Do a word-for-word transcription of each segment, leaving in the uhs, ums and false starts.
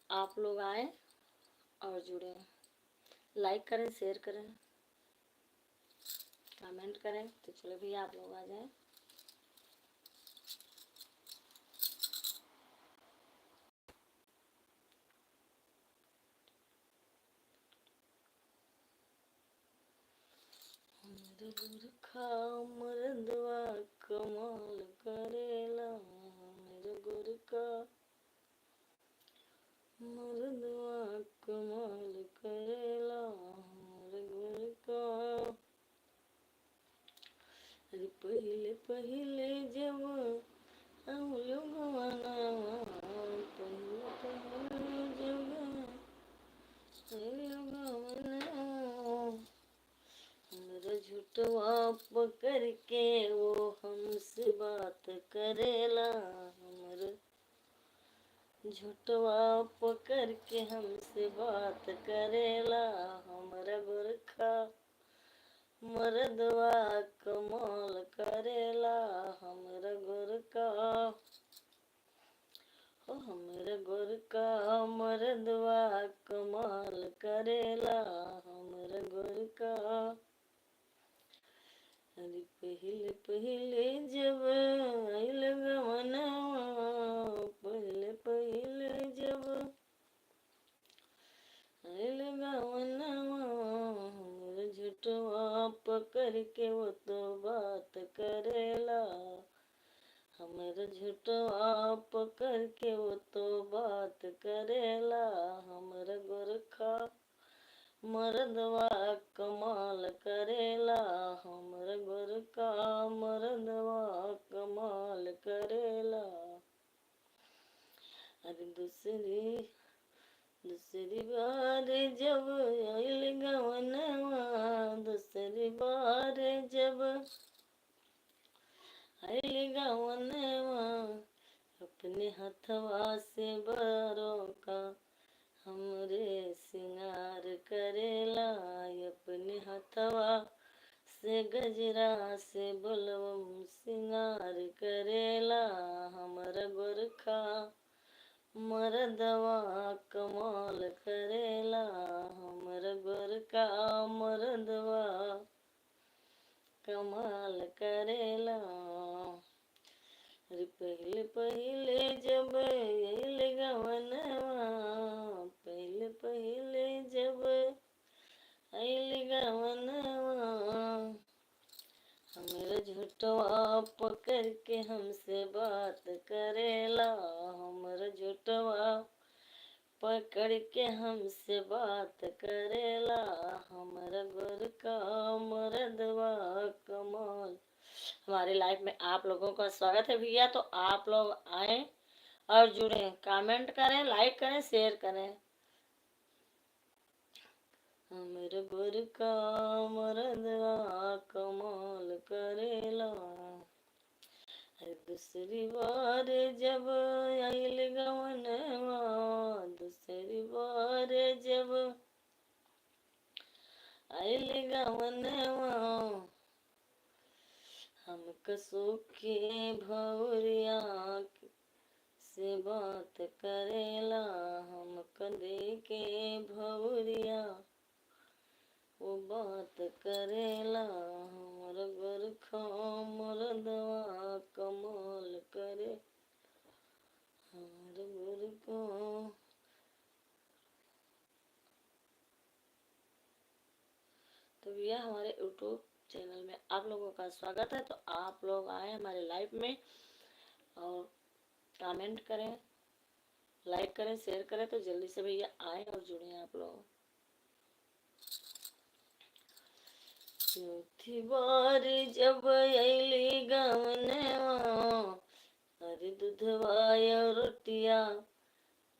आप लोग आए और जुड़े, like करें, share करें, comment करें। तो चलो भैया, आप लोग आ जाएं। हमरे गोरखा मरदवा कमाल करेला, हमरे गोरखा मरदवा कमाल करेला, हमरे गोरखा। अरे पहिले पहिले जब हम लोग मनावा, पहिले पहिले जब हम लोग मनावा, हमरा झुटवा पकड़ के वो हमसे बात करेला, हमरा झुटवा पकड़ के हमसे बात करेला, हमरा गोरखा मरदवा कमाल करेला, हमरा गोरखा। ओ हमरे गोरखा मरदवा कमाल करेला, हमरे गोरखा। अरे पहिले पहिले जब आइल गवनवा, पहिले पहिले जब आइल गवनवा, हमरे झुटवा पकड़ के वो तो बात करेला, हमरे झुटवा पकड़ के वो तो बात करेला, हमरे गोरखा मरदवा कमाल करेला, हमरे गोरखा मरदवा कमाल करेला। अरे दूसरी, दूसरी बार जब आइल गवनवा, दूसरी बार जब आइल गवनवा, अपने हथवा से बरोका हमरे सिंगार करेला, अपने हथवा से गजरा से बोलबम सिंगार करेला, हमर गोरखा मरदवा कमाल करेला, हमर गोरखा मरदवा कमाल करेला। अरे पहिले पहिले जब आइल गवनवा, पहिले पहिले जब आइल गवनवा, हमर झुटवा पकड़ के हमसे बात करेला, हमर झुटवा पकड़ के हमसे बात करेला, हमर गोरखा मरदवा कमाल। हमारे live में आप लोगों का स्वागत है भैया, तो आप लोग आएं और जुड़ें, comment करें, like करें, share करें। हमर गोरखा मरदवा कमाल करेला। अरे दूसरी बार जब आइल गवनवा, दूसरी बार जब आइल गवनवा, हमका सोखे भौरिया से बात करेला, हमका देखे भौरिया वो बात करेला, हमर गोरखा मरदवा कमाल करे, हमर गोरखा। तो भैया, हमारे YouTube channel में आप लोगों का स्वागत है। तो आप लोग आए हमारे live में और comment करें, like करें, share करें। तो जल्दी से भैया आए और जुड़े आप लोग। चौथी बार जब अइली गवनवा, अरे दूधवा या रोटिया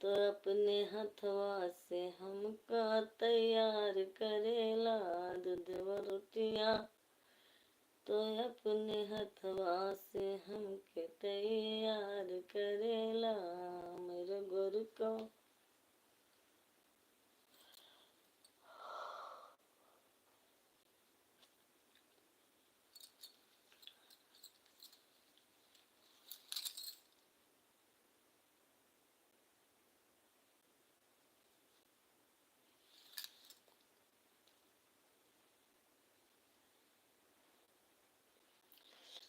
तो अपने हथवा से हमका तैयार करेला, दूधवा रोटिया तो अपने हथवा से हमके तैयार करेला, मेरे गोरका।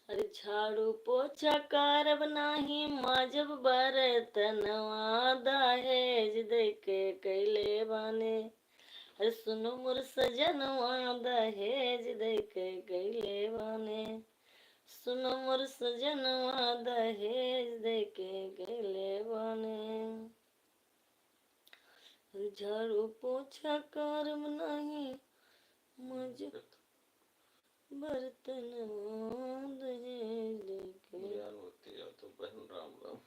अरे झाड़ू पोछा करब नाही, माजब बर्तनवा दहेज देके कैले बाने। अरे सुनो मोर सजनवा दहेज देके कैले बाने। सुनो मोर सजनवा दहेज देके कैले बाने। झाड़ू पोछा करब नाही, माजब बर्तनवा दहेज देके। ज्ञानवती यादव बहन, राम राम।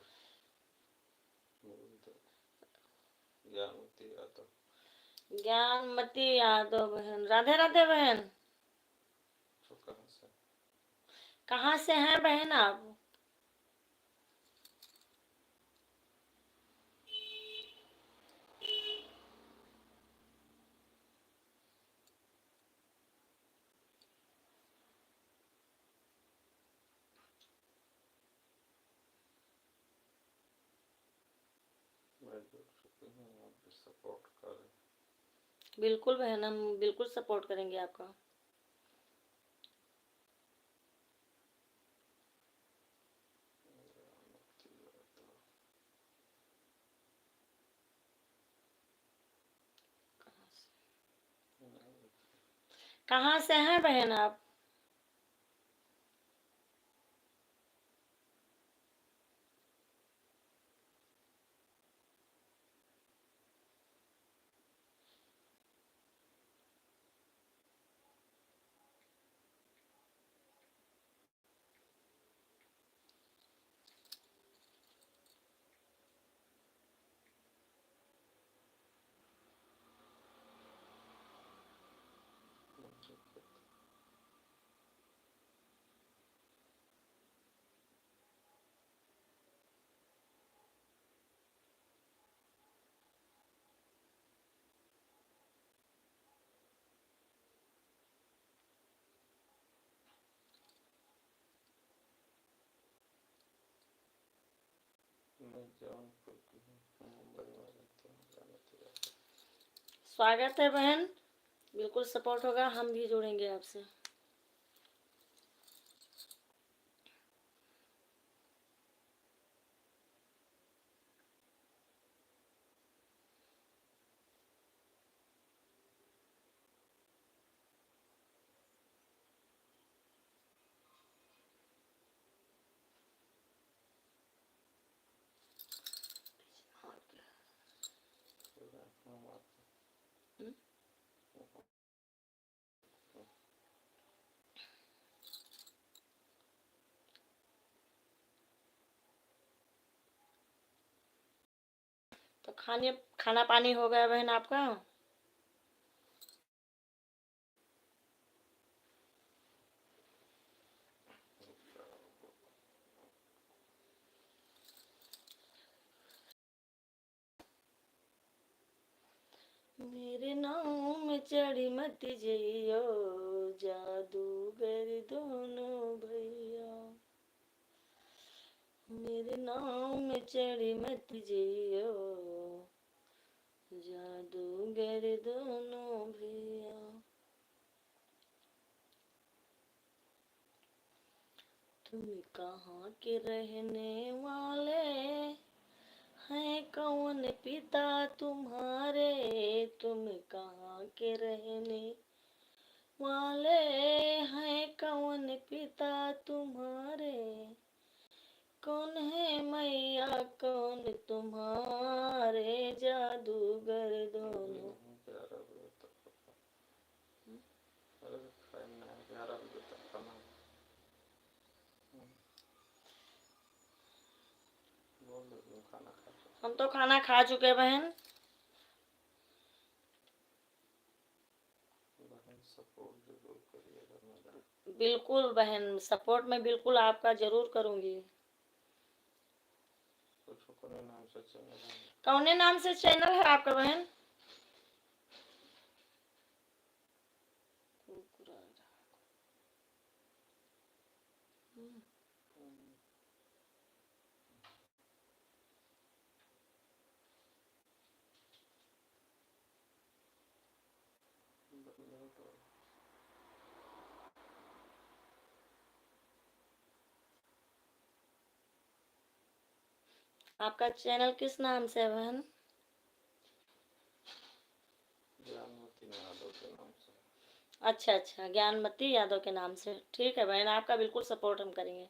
ज्ञानवती यादव। ज्ञानवती यादव बहन, राधे राधे बहन। तो कहाँ से? कहाँ से हैं बहन आप? मैं जुड़ चुकी हूँ, आप भी support करें। बिल्कुल बहन, हम बिल्कुल support करेंगे आपका। कहाँ से हैं बहन आप? मैं जौनपुर की हूँ, मुंबई में रहती हूँ, जाने तो जाते। स्वागत है बहन, बिल्कुल support होगा, हम भी जुड़ेंगे आपसे। तो खाने, खाना पानी हो गया बहन आपका? मेरे नाव में चढ़ी मत जइयो, जादूगर दोनों भैया। मेरे नाव में चढ़ी मत जइयो, जादूगर दोनों भैया। तुम कहाँ के रहने वाले हैं, कौन पिता तुम्हारे? तुम कहाँ के रहने वाले हैं, कौन पिता तुम्हारे? कौन है मैया, कौन तुम्हारे? जादूगर दोनों। अरे, खाए में ग्यारह बजे तक खाना। बोल दे, तुम खाना खा चुके। हम तो खाना खा चुके बहन। बहन, support जरूर करिएगा मेरा। बिल्कुल बहन, support मैं बिल्कुल आपका जरूर करूँगी। कुछ अपने नाम से channel है। कौने नाम से channel है आपका बहन? आपका चैनल किस नाम से है बहन? ज्ञानमती यादव के नाम से। अच्छा अच्छा, ज्ञानमती यादव के नाम से। ठीक है बहन, आपका बिल्कुल सपोर्ट हम करेंगे।